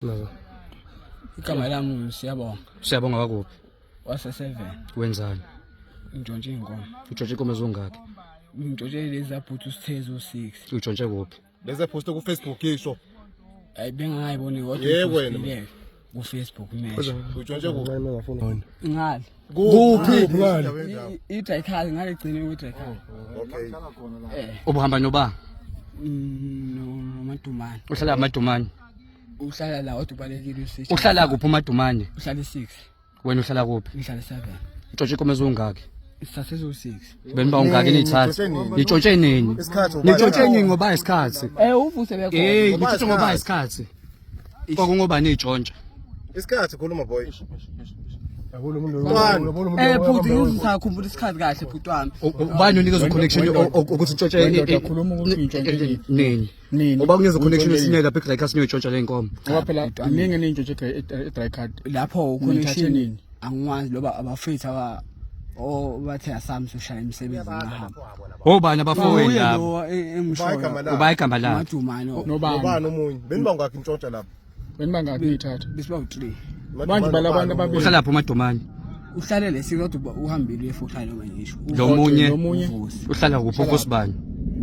Nazo. Igama lami Siyabonga. Siyabonga wakuphi? Wase-7. Wenzani? Ngintshontshe iy'nkomo. Utshontshe inkomo ezingaki? Ngintshontshe lezi zabhuti usithezi u-6. Utshontshe kuphi? Lezi poste ku Facebook isho. Hayi, bengingayiboni kodwa Yebo wena. iphostile ku-Facebook mesho. Utshontshe kuphi? Ngale. Kuphi? I-dry ngale gcine kwi-dry. Okay. Ubuhamba noba? Nomadumane. Uhlala amadumane. Uhlala la kodwa ubalekile u-6. Uhlala kuphi umadumane? Uhlala i-6. Wena uhlala kuphi? Ngihlala i-7. Utshontshe inkomo ezingaki? Isithathe eziwu-6. Beniba ungaki nithatha? Nitshontshe nini? Nitshontshe nini? Isikhathi ubani? Nitshontshe nini ngoba isikhathi? Uvuse bekhona. Eh, Ngoba nitshontshe ngoba isikhathi. isikhathi. Kwakungoba nitshontsha. Isikhathi khuluma boy. Bhuti, ngizisakhumbula isikhathi kahle, bhuti wami. Ubani onikeza connection ukuthi ntshontshe Wendoda, khuluma ukuthi uyintshontshe nini? Nini? Uba kunikeza connection Uyintshontshe esinye lapha eGrey Castle niyotshontsha le nkomo. Ngoba phela iningi nintshontshe e-dry card. Lapho Nithathe connection nini? Angiwazi loba abafethu aba o bathe asami soshaya imisebenzi ngahamba. Obani abafowenu Uye labo? lo engishoyo. Ubani igama lakhe? Uba igama lakhe. Madumane. Nobani? Ubani omunye? Beniba ngakhi intshontsha lapha? Wena bangaki niyithatha? Besiba u3. Manje bala abantu ababili. Uhlala lapho umadumane. Uhlale lesi kodwa uhambile uyefuhlala noma ngisho. Lo munye Lo munye Uvusi. uhlala kuphi uVusibani?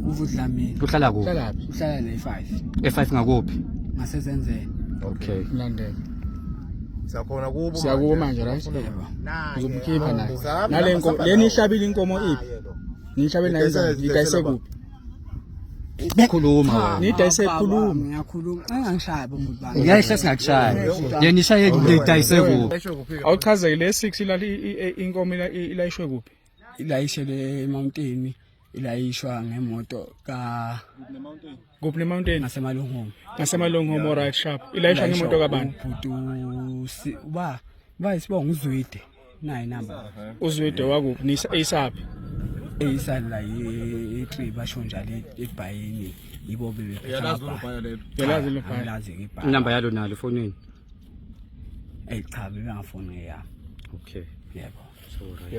Uvusi Dlamini. Uhlala kuphi? Uhlalaphi? Uhlala le 5 E5 ngakuphi? Ngasezenzele. Okay. Mlandela. Siyakhona kubo. Siyakubo manje, right? Yebo. Uzomkhipha naye. Sami Nale lapha, nkomo sihamba leni nawo. ihlabile inkomo iphi? Niyihlabe nayo Idayise- njani? Nidayise idayise kuphi? Khuluma wena. Nidayise Baba, khuluma. Ngiyakhuluma. Engangishaya bhuti bami. Ngiyayihla singakushaya. Yena ishaye ngidayise kuphi? Awuchazeke le 6 ilali inkomo ilayishwe kuphi? Ilayishele emountain, ilayishwa ngemoto ka Kuphi ne-mountain? Ngasemalunghomo. Ngasemalonghomo, right, sharp. Ilayishwa ngemoto kabani? Ubhuti uba ba isibongo uZwide. Nayi number. Uzwide wakuphi? Nisa eyisaphi? Eyisala i3 basho njalo ebhayini yibo bebephethe. Uyalazi lelo bhaya lelo? Uyalazi lelo bhaya? Angilazi ibhaya. Inamba yalo nalo efonini. Eh cha, bebengafoni ngeyami. Okay. Yebo. So right.